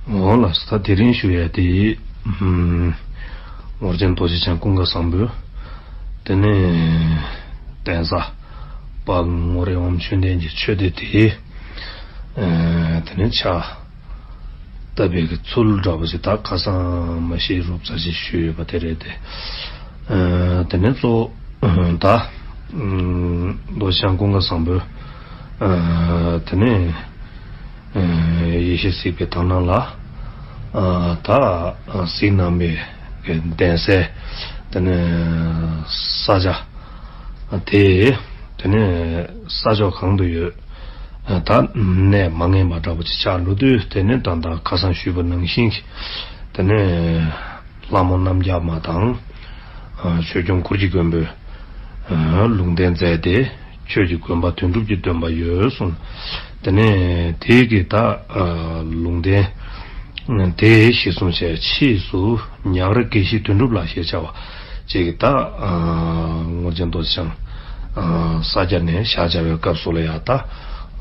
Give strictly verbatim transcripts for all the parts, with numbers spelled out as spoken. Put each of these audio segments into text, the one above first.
འོ་ལགས་སོ། ད་དེ་རིང་ཞུ་ཡ་དེ། ཨུམ། ངོར་ཆེན་རྡོ་རྗེ་འཆང་ཀུན་དགའ་བཟང་པོས། དེ་ནས་གདན་ས་དཔལ་ངོར་ཡོམ་ཆོས་ལྡན་གྱི་ཆོས་སྡེ་དེ། ཨེ། དེ་ནས་ཕྱག་བཏབ་པའི་གི་ཚུལ་འདྲ་པོ་ཞིག་ད་ཁ་སང་མ་ཤེས་རུབ་ཙམ་ཞིག་ཞུས་ཡོད་པ་དེ་རེད་དེ། ཨེ། དེ་ནས་གཙོ་བོ་ད་ཨུམ། རྡོ་རྗེ་འཆང་ཀུན་དགའ་བཟང་པོས། ཨེ། དེ་ནས། ཡེ་ཤེས་གཟིགས་པའི་དག་སྣང་ལ། ད་གཟིགས་གནང་བའི་གདན་སའི་དེ་ནས་ས་ཆ་དེ། དེ་ནས་ས་ཕྱོགས་གང་དུ་ཡོད། ད་གནས་མ་ངེས་པ་འདྲ་པོ་ཅིག་ཆགས་ལུགས་དུས། དེ་ནས་ད་ལྟ་ཁ་སང་ཞུས་པ་ནང་བཞིན་གྱི་དེ་ནས། ལྷ་མོ་རྣམ་རྒྱལ་མ་དང་། ཆོས་སྐྱོང་གུར་གྱི་མགོན་པོས་ལུང་བསྟན་མཛད་དེ། ཆོས་ཀྱི་དགོན་པ་དོན་གྲུབ་ཀྱི་སྟོན་པ་ཡོད་གསུངས། དེ་ནས་དེ་གི་ད་ལུང་བསྟན་དེ་གཞི་བཟུང་བྱས། ཕྱིས་སུ་ཉག་ར་དགེ་བཤེས་དོན་གྲུབ་ལགས་ཞེས་བྱ་བ་ཅིག་གིས་ད་ངོར་ཆེན་རྡོ་རྗེ་འཆང་ས་སྐྱ་ནས་ཞག་བཅར་བའི་སྐབས་སུ་ལ་ཡང་ད།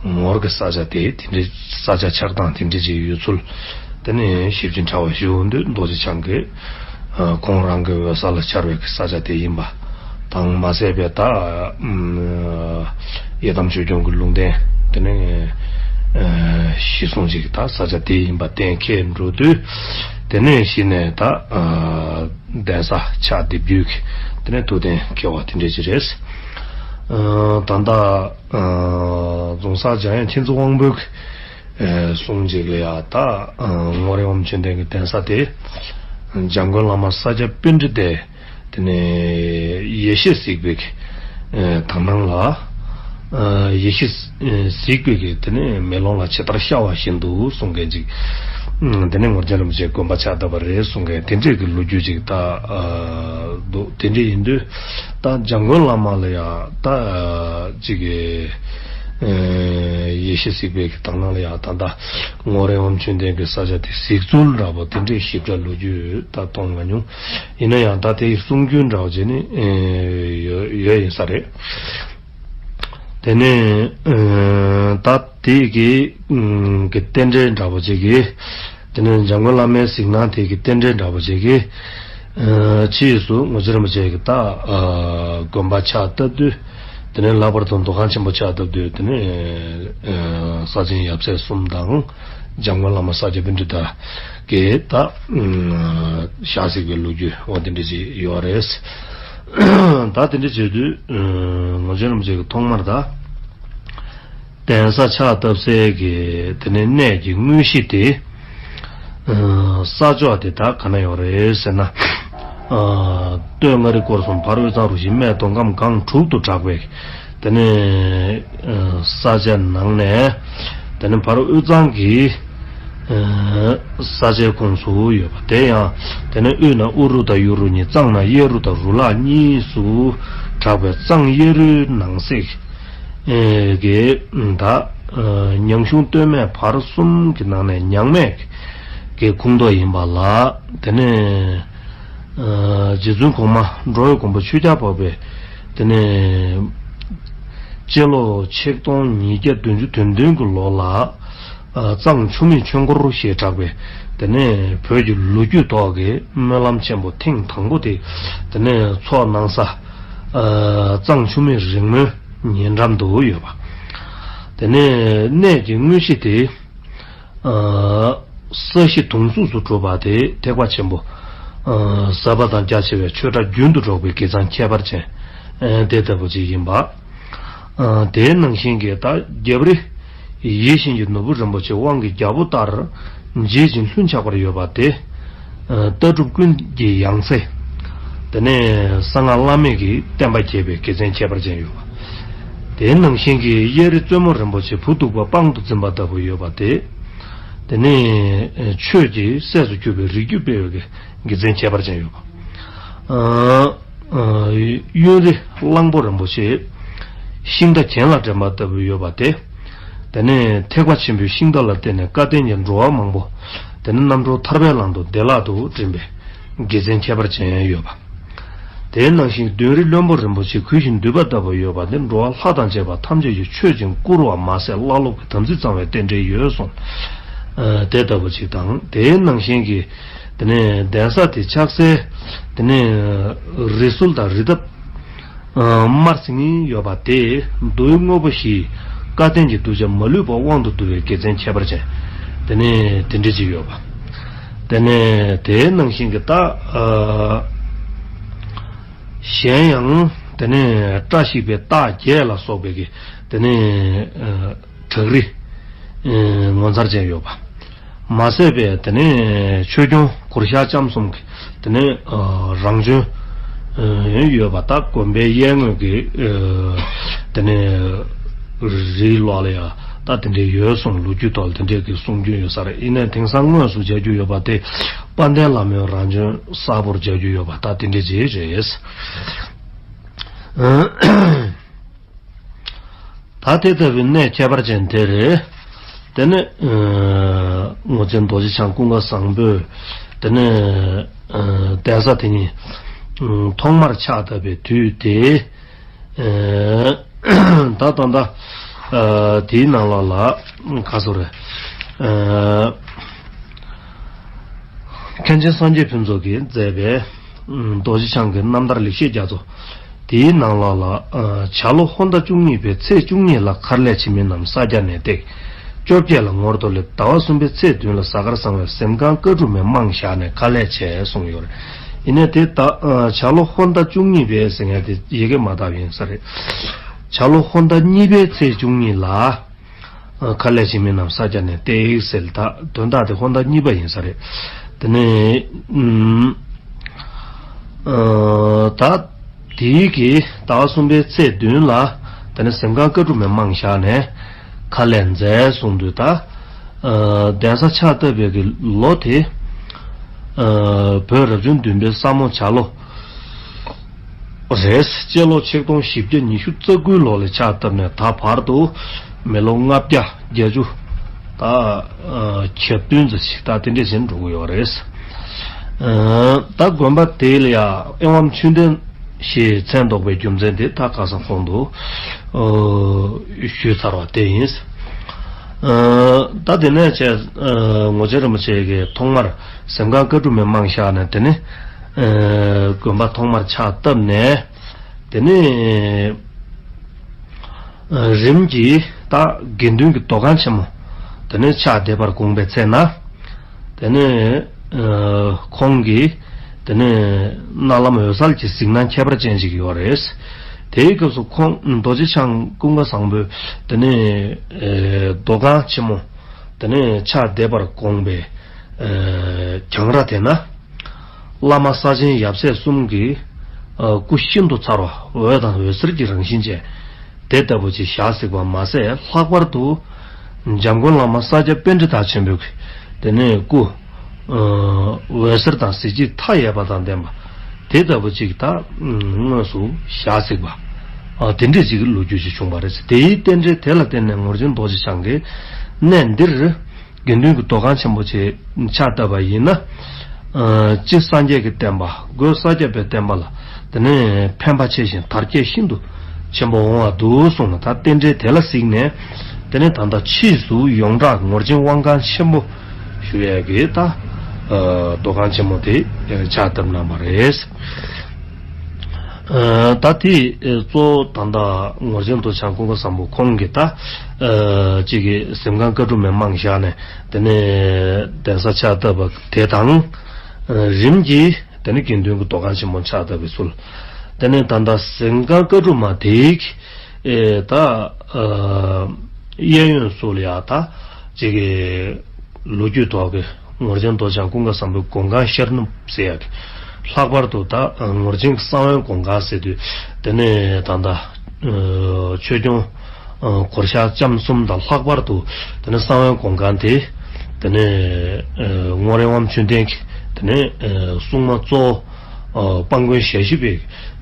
ངོར་གྱི་ས་ཆ་དེ་དེ་འདྲའི་ས་ཆ་ཆགས་སྟངས་དེ་འདྲའི་ཅིག་ཡོད་ཚུལ། དེ་ནས་ཞིབ་ཅིང་ཕྲ་བ་ཞུ་འོང་དུས། རྡོ་རྗེ་འཆང་གིས་ཁོང་རང་གི་འོད་གསལ་ལ་འཆར་བའི་གི་ས་ཆ་དེ་ཡིན་པ་དང་། མ་ཟད་པའི་ད་ཡི་དམ་ཆོས་སྐྱོང་གི་ལུང་བསྟན་དེ་ནས་གཞི་བཟུང་ཅིག་ད་ས་ཆ་དེ་ཡིན་པ་གཏན་འཁེལ་འགྲོ་དུས། དེ་ནས་གཞི་ནས་ད་གདན་ས་ཕྱག་འདེབས་རྒྱུ་གི་དེ་ནས་ཐུགས་གཏན་འཁེལ་བ་དེ་འདྲ་ཅིག་རེད། ད་ལྟ། རྫོང་སར་འཇམ་དབྱངས་མཁྱེན་བརྩེ་དབང་པོའི་གསུང་ཅིག་ལ་ཡང་ད། ངོར་ཡོམ་ཆོས་ལྡན་གྱི་གདན་ས་དེ། འཇམ་མགོན་བླ་མ་ས་སྐྱ་པཎྜི་ཏས་དེ་ནས་ཡེ་ཤེས་གཟིགས་པའི་གི་དག་སྣང་ལ། ཡེ་ཤེས་གཟིགས་པའི་གི་དེ་ནས་མེ་ལོང་ལ་ཇི་ལྟར་ཤར་བ་བཞིན་དུ་གསུང་མཁན་ཅིག་དེ་ནས་ངོར་ཆེན་རིན་པོ་ཆེ་དགོན་པ་ཕྱག་བཏབ་པ་རེད་གསུང་མཁན་དེ་འདྲས་ཀྱི་ལོ་རྒྱུས་ཅིག་ད་འདུག་དེ་འདྲས་ཡིན་དུས། ད་འཇམ་མགོན་བླ་མ་ལ་ཡང་ད་ཅིག་གི་ཡེ་ཤེས་གཟིགས་པའི་གི་དག་སྣང་ལ་ཡང་ད་ལྟ་ངོར་ཡོམ་ཆོས་ལྡན་གྱི་ས་ཆ་དེ་གཟིགས་ཚུལ་འདྲ་པོ་དེ་འདྲའི་ཞིབ་ཕྲ་ལོ་རྒྱུས་ད་མཐོང་མ་མྱོང་། ཡིན་ན་ཡང་ད་དེའི་གསུང་རྒྱུན་འདྲ་པོ་ཅིག་ནི་ཡོད་ཡོད་ཡིན་ས་རེད། དེ་ནས་ད་དེའི་གི་གི་རྟེན་འབྲེལ་འདྲ་པོ་ཅིག་གི་དེ་ནས་འཇམ་མགོན་བླ་མའི་གཟིགས་སྣང་དེ་གི་རྟེན་འབྲེལ་འདྲ་པོ་ཅིག་གིས། ཕྱིས་སུ་ངོར་ཆེན་རིན་པོ་ཆེ་གིས་ད་དགོན་པ་ཕྱག་བཏབ་དུས། དེ་ནས་ལྷག་པར་དུ་འདུ་ཁང་ཆེན་པོ་ཕྱག་བཏབ་དུས། དེ་ནས་ས་ཆེན་ཡབ་སྲས་གསུམ་དང་། འཇམ་མགོན་བླ་མ་ས་སྐྱ་པཎྜི་ཏ་གིས་ད་ཞལ་གཟིགས་པའི་ལོ་རྒྱུས་འོ་དེ་འདྲ་ཅིག་ཡོད་རེད། ད་དེ་འདྲ་བྱེད་དུས་ངོར་ཆེན་རིན་པོ་ཆེ་གིས་ཐོག་མར་ད། གདན་ས་ཕྱག་བཏབ་སའི་གི་དེ་ནས་གནས་ཀྱི་དངོས་གཞི་དེ། ས་ཕྱོགས་དེ་ད་ག་ན་ཡོད་རེད་ཟེར་ན། སྟོད་མངའ་རིས་སྐོར་གསུམ་བར་དབུས་གཙང་རུ་བཞི་སྨད་མདོ་ཁམས་སྒང་དྲུག་ཏུ་གྲགས་པའི་དེ་ནས་ས་ཆའི་ནང་ནས། དེ་ནས་བར་དབུས་གཙང་གི་ས་ཆའི་ཁོངས་སུ་ཡོད་པ་དེ་ཡང་། དེ་ནས་དབུས་ན་ཨུ་རུ་དང་ཡུ་རུ་གཉིས། གཙང་ན་གཡས་རུ་དང་རུ་ལག་གཉིས་སུ་གྲགས་པའི་གཙང་གཡས་རུའི་ནང་གསེས་ཀྱི་ད་ཉང་གཞུང་སྟོད་སྨད་བར་གསུམ་གྱི་ནང་ནས་ཉག་མེད་ཀྱི་ཁོངས་གཏོགས་ཡིན་པ་ལ། དེ་ནས་རྗེ་བཙུན་གོང་མ་འགྲོ་བའི་མགོན་པོ་ཆོས་རྒྱལ་འཕགས་པས་དེ་ནས་སྤྱི་ལོ་ཆིག་སྟོང་ཉིས་བརྒྱ་བདུན་ཅུ་དོན་བདུན་གྱི་ལོ་ལ། གཙང་ཆུ་སྨད་ཆོས་འཁོར་ཞེས་གྲགས་པའི་དེ་ནས་བོད་ཀྱི་ལོ་རྒྱུས་ཐོག་གི་སྨོན་ལམ་ཆེན་པོ་ཐེངས་དང་པོ་དེ། དེ་ནས་ཚོགས་གནང་ས་གཙང་ཆུ་སྨད་རིང་མོའི་ཉེ་འགྲམ་དུ་ཡོད་པ། དེ་ནས་གནས་ཀྱི་དངོས་གཞི་དེ། ས་གཞི་དུང་སོ་སོ་གྲུབ་པ་དེ་ཐེག་པ་ཆེན་པོ་ཟབ་པ་དང་རྒྱ་ཆེ་བའི་ཆོས་གྲྭ་རྒྱུན་དུ་སྒྲོག་པའི་དགེ་མཚན་ཁྱད་པར་ཅན་དེ་ལྟ་བུ་ཅིག་ཡིན་པ། དེའི་ནང་བཞིན་གྱི་ད་རྒྱབ་རི་ཡིད་བཞིན་གྱི་ནོར་བུ་རིན་པོ་ཆེ་དབང་གི་རྒྱལ་པོ་ལྟར་འཇིགས་ཤིང་ལྷུན་ཆགས་པར་ཡོད་པ་དེ། ལྟ་གྲུབ་ཀུན་གྱི་ཡང་རྩེ། དེ་ནས་གསང་སྔགས་བླ་མེད་ཀྱི་བསྟན་པ་རྒྱས་པའི་དགེ་མཚན་ཁྱད་པར་ཅན་ཡོད་པ། དེའི་ནང་བཞིན་གྱི་གཡས་རི་རྩེ་མོ་རིན་པོ་ཆེ་བུ་གདུག་པ་པང་དུ་འཛིན་པ་ལྟ་བུ་ཡོད་པ་དེ། དེ་ནས་ཆོས་ཀྱི་སྲས་སུ་གྱུར་པའི་རིགས་རྒྱུད་སྤེལ་བའི་དགེ་མཚན་ཁྱད་པར་ཅན་ཡོད་པ། གཡོན་རི་གླང་པོ་རིན་པོ་ཆེ་ཤིང་རྟ་གྱེན་ལ་འདྲེན་པ་ལྟ་བུ་ཡོད་པ་དེ། དེ་ནས་ཐེག་པ་ཆེན་པོའི་ཤིང་རྟ་ལ་བརྟེན་ནས་སྐལ་ལྡན་གྱི་འགྲོ་བ་མང་པོ་དེ་ནས་རྣམ་གྲོལ་ཐར་པའི་ལམ་དུ་བདེ་བླག་ཏུ་འདྲེན་པའི་དགེ་མཚན་ཁྱད་པར་ཅན་ཡོད་པ། དེའི་ནང་བཞིན་མདུན་རི་བློན་པོ་རིན་པོ་ཆེ་གུས་ཤིང་འདུད་པ་ལྟ་བུ་ཡོད་པ་དེ་འགྲོ་བ་ལྷ་དང་བཅས་པ་ཐམས་ཅད་ཀྱིས་མཆོད་ཅིང་བཀུར་བ་མ་ཟད་བླ་སློབ་ཀྱི་དམ་ཚིག་གཙང་བའི་རྟེན་འབྲེལ་ཡོད་གསུངས། ཨ་དེ་ལྟ་བུ་ཅིག་དང་། དེའི་ནང་བཞིན་གྱི་དེ་ནས་གདན་ས་དེ་ཆགས་སའི་དེ་ནས་རི་སུལ་དང་རི་འདབས་ཨ་དམར་ཟིང་ཡོད་པ་དེ་མདོའི་དངོས་པོ་བཞིའི་སྐལ་ལྡན་གྱི་གདུལ་བྱ་མ་ལུས་པ་དབང་དུ་བསྡུ་བའི་དགེ་མཚན་ཁྱད་པར་ཅན་དེ་ནས་དེ་འདྲ་ཅིག་ཡོད་པ། དེ་ནས་དེའི་ནང་བཞིན་གྱི་ད་ཨ་གཞན་ཡང་དེ་ནས་བཀྲ་ཤིས་པའི་རྟགས་བརྒྱད་ལ་སོགས་པའི་གི་དེ་ནས་ཨ་བྲག་རི་ཨ་ངོ་མཚར་ཅན་ཡོད་པ། མ་ཟད་པའི་དེ་ནས་ཆོས་སྐྱོང་གུར་ཞགས་ལྕམ་གསུམ་གྱི་དེ་ནས་ཨ་རང་བྱོན་ཨ་ཡོད་པ། ད་དགོན་པའི་གཡས་ངོས་ཀྱི་ཨ་དེ་ནས་རིའི་ལོགས་ལ་ཡང་ད་དེ་འདྲའི་ཡོད་གསུངས། ལོ་རྒྱུས་ཐོག་ལ་དེ་འདྲའི་གི་གསུང་རྒྱུན་ཡོད་ས་རེད། ཡིན་ནའི་དེང་སང་དངོས་སུ་མཇལ་རྒྱུ་ཡོད་པ་དེ་དཔལ་ལྡན་ལྷ་མོའི་རང་བྱོན་གསར་པོར་མཇལ་རྒྱུ་ཡོད་པ་ད་དེ་འདྲ་ཅིག་རེད། ད་དེ་ལྟ་བུའི་གནས་ཁྱད་པར་ཅན་དེ་རེད། དེ་ནས་ཨ་ངོར་ཆེན་རྡོ་རྗེ་འཆང་ཀུན་དགའ་བཟང་པོས་དེ་ནས་ཨ་གདན་ས་དེ་ཉིད་ཨ་ཐོག་མར་ཕྱག་བཏབ་པའི་དུས་དེ། ཨ་ད་ད་ད་ཨ་དེའི་ནང་ལོགས་ལ་ག་ཟེར་རེད། ཨ་མཁན་ཆེན་སངས་རྒྱས་ཕུན་ཚོགས་ཀྱིས་མཛད་པའི་ཨ་རྡོ་རྗེ་འཆང་གི་རྣམ་ཐར་ལེགས་བཤད་རྒྱ་མཚོ། དེའི་ནང་ལོགས་ལ་ཨ་བྱ་ལོ་ཧོར་ཟླ་བཅུ་གཉིས་པའི་ཚེས་བཅུ་གཉིས་ལ་མཁར་ལས་ཕྱིན་མི་རྣམས་ས་སྐྱ་ནས་བཏེག་བཅོ་བརྒྱད་ལ་ངོར་དུ་སླེབས། ཟླ་བ་གསུམ་པའི་ཚེས་བདུན་ལ་གཟའ་སྐར་བཟང་བས་གཟིམ་ཁང་ཀ་གྲུ་མའི་རྨང་བཞག་ནས་མཁར་ལས་ཆས་གསུངས་ཡོད་རེད། ཡིན་ནའི་དེ་ད་ཨ་བྱ་ལོ་ཧོར་ཟླ་བཅུ་གཉིས་པའི་ཟེར་མཁན་དེ་ཡི་གེ་མ་དག་ཡིན་ས་རེད། བྱ་ལོ་ཧོར་ཟླ་གཉིས་པའི་ཚེས་བཅུ་གཉིས་ལ་ཨ་མཁར་ལས་ཕྱིན་མི་རྣམས་ས་སྐྱ་ནས་བཏེག་ཟེར། ད་དོན་དག་དེ་ཧོར་ཟླ་གཉིས་པ་ཡིན་ས་རེད། དེ་ནས་ཨུམ་ཨ་ད་དེའི་གི་ཟླ་བ་གསུམ་པའི་ཚེས་བདུན་ལ་དེ་ནས་གཟིམ་ཁང་ཀ་གྲུ་མའི་རྨང་བཞག་ནས་མཁར་ལས་མཛད་གསུངས་དུས། ད་ཨ་གདན་ས་ཕྱག་བཏབ་པའི་གི་ལོ་དེ་ཨ་བོད་རབ་བྱུང་བདུན་པའི་ས་མོ་བྱ་ལོ་རེད། སྤྱི་ལོ་ཆིག་སྟོང་བཞི་བརྒྱ་ཉི་ཤུ་རྩ་དགུའི་ལོ་ལ་ཕྱག་བཏབ་ནས་ད་བར་དུ་མི་ལོ་ལྔ་བརྒྱ་བརྒྱད་ཅུ་ད་ཨ་གྱ་བདུན་ཙམ་ཞིག་ད་དེ་འདྲས་ཟིན་འགྲོ་གི་ཡོད་རེད། ཨ་ད་དགོན་པ་དེ་ལ་ཡང་ཨེ་ཝཾ་ཆོས་ལྡན་ཞེས་མཚན་འདོགས་པའི་རྒྱུ་མཚན་དེ་ད་ཁ་སང་གོང་དུ་ཨ་ཞུས་ཚར་བ་དེ་ཡིན། ཨ་ད་དེ་ནས་བྱས་ཨ་ངོར་ཆེན་རིན་པོ་ཆེ་གིས་ཐོག་མར་གཟིམ་ཁང་ཀ་གྲུ་མའི་རྨང་བཞག་ནས་དེ་ནས་ཨ་དགོན་པ་ཐོག་མར་ཕྱག་བཏབ་ནས། དེ་ནས་ཨ་རིམ་གྱིས་ད་དགེ་འདུན་གྱི་མདོ་ཁང་ཆེན་མོ་དེ་ནས་ཕྱག་བདེ་བར་དགོངས་པའི་ཚེ་ན། དེ་ནས་ཨ་ཁོང་གིས་དེ་ནས་མནལ་ལམ་འོད་གསལ་གྱི་གཟིགས་སྣང་ཁྱད་པར་ཅན་ཞིག་ཡོད་རེད། དེའི་སྐབས་སུ་ཁོང་རྡོ་རྗེ་འཆང་ཀུན་དགའ་བཟང་པོས་དེ་ནས་ཨ་མདོ་ཁང་ཆེན་མོ་དེ་ནས་ཕྱག་བདེ་བར་དགོངས་པའི་ཨ་གྱང་ར་དེ་ན། བླ་མ་ས་ཆེན་ཡབ་སྲས་གསུམ་གྱི་ཨ་སྐུ་ཤིན་ཏུ་མཚར་བ་འོད་དང་འོད་ཟེར་གྱི་རང་བཞིན་ཅན། དེ་ལྟ་བུ་ཅིག་བཞག་གཟིགས་པ་མ་ཟད། ལྷག་པར་དུ་འཇམ་མགོན་བླ་མ་ས་སྐྱ་པཎྜི་ཏ་ཆེན་པོའི་དེ་ནས་སྐུ་ཨ་འོད་ཟེར་དང་གཟི་བརྗིད་མཐའ་ཡས་པ་དང་ལྡན་པ་དེ་ལྟ་བུ་ཅིག་ད་དངོས་སུ་བཞག་གཟིགས་པ་ཨ་དེ་འདྲས་ཅིག་གི་ལོ་རྒྱུས་ཅིག་བྱུང་བ་རེད། དེའི་རྟེན་འབྲེལ་དེ་ལ་བརྟེན་ནས་ངོར་ཆེན་རྡོ་རྗེ་འཆང་གིས་གནས་འདིར། དགེ་འདུན་གྱི་མདོ་ཁང་ཆེན་པོ་ཆེ་ཕྱག་བཏབ་པ་ཡིན་ན། ཨ་སྤྱིར་སངས་རྒྱས་ཀྱི་བསྟན་པ་སྒོས་ས་སྐྱ་པའི་བསྟན་པ་ལ་དེ་ནས་ཕན་པ་ཆེ་ཞིང་དར་རྒྱས་ཤིན་ཏུ་ཆེན་པོ་འོང་བ་འདུག་གསུངས་ནས། ད་རྟེན་འབྲེལ་དེ་ལ་གཟིགས་ནས་དེ་ནས་ད་ལྟ་ཕྱིས་སུ་ཡོངས་གྲགས་ངོར་ཆེན་དབང་ཁང་ཆེན་པོ་ཞུ་ཡས་ཀྱི་ད་ཨ་མདོ་ཁང་ཆེན་མོ་དེ་ཕྱག་བཏབ་གནང་བ་རེད། ཨ་ད་དེ་གཙོ་བོ་ད་ལྟ་ངོར་ཆེན་རྡོ་རྗེ་འཆང་ཀུན་དགའ་བཟང་པོ་ཁོང་གིས་ད་ཨ་གཅིག་གི་གཟིམ་ཁང་ཀ་གྲུ་མའི་རྨང་བཞག་ནས། དེ་ནས་གདན་ས་ཕྱག་བཏབ་པ་དེ་དང་། ཨ་རིམ་གྱིས་དེ་ནས་དགེ་འདུན་གྱི་མདོ་ཁང་ཆེན་མོ་ཕྱག་བཏབ་པའི་ཚུལ། དེ་ནས་ད་ལྟ་གཟིམ་ཁང་ཀ་གྲུ་མ་དེའི་ཨེ་ད་ཨ་གཡས་གཡོན་སུ་ལ་ཡ་ད་གཅིག་གི་ལོ་རྒྱུས་ཐོག་གི་ངོར་ཆེན་རྡོ་རྗེ་འཆང་ཀུན་དགའ་བཟང་པོའི་དགོངས་ཁང་ཤར་ནུབ་ཟེར་ཡ་གི། ལྷག་པར་དུ་ད་ངོར་ཆེན་གྱི་གསང་བའི་དགོངས་ཁང་ཟེར་དུས། དེ་ནས་ད་ལྟ་ཨ་ཆོས་སྐྱོང་ཨ་གུར་ཞགས་ལྕམ་གསུམ་དང་། ལྷག་པར་དུ་དེ་ནས་གསང་བའི་དགོངས་ཁང་དེ། དེ་ནས་ཨ་ངོར་ཨེ་ཝཾ་ཆོས་ལྡན་གྱི་དེ་ནས་ཨ་སྲུང་མ་གཙོ་བོ་ཨ་དཔལ་མགོན་ཞལ་བཞི་པའི་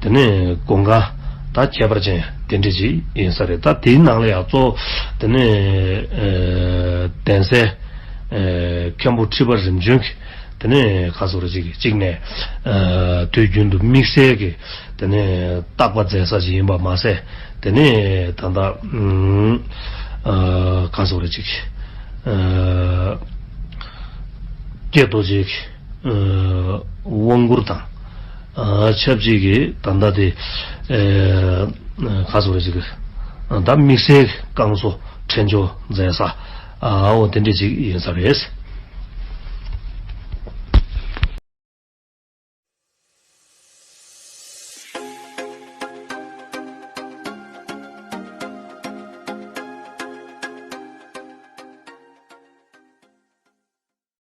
དེ་ནས་དགོངས་ཁང་ད་ཁྱད་པར་ཅན་དེ་འདྲ་ཅིག་ཡིན་ས་རེད། ད་དེའི་ནང་ལ་ཡང་གཙོ་བོ་དེ་ནས་ཨ་གདན་སའི་ཨ་མཁན་པོ་ཁྲི་པ་རིམ་བྱོན་གྱི་དེ་ནས་ཁ་སོ་ར་ཅིག་གཅིག་ནས་ཨ་དུས་རྒྱུན་དུ་དམིགས་བསལ་གྱི་དེ་ནས་བརྟག་པ་མཛད་ས་ཅིག་ཡིན་པ་མ་ཟད། དེ་ནས་ད་ལྟ་ཨ་ཁ་སོ་ར་ཅིག་ཨ་ ཀྱེ་རྡོ་རྗེ་ཨ་དབང་བསྐུར་དང་ཨ་ཆབས་ཅིག་གི་ད་ལྟ་དེ་ཨ་ག་ཟེར་བ་ཅིག་གི་ད་དམིགས་བསལ་བསྐང་གསོ་ཕྲེང་སྦྱོར་མཛད་ས་ཨ་འོ་དེ་འདྲ་ཅིག་ཡིན་ས་རེད།